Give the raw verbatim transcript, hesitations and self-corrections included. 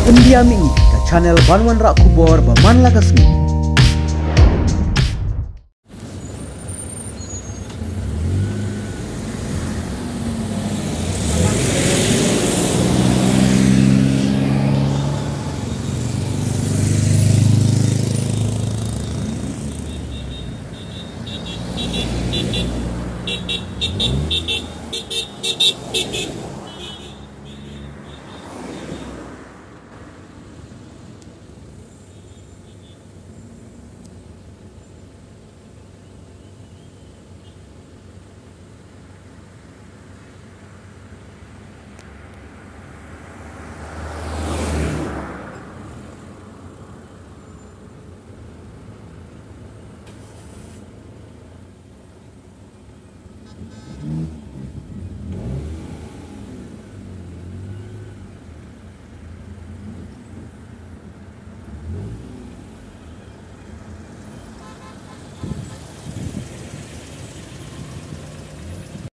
India Mihngi, ka channel ban wanrah khubor ba man la ka sngi.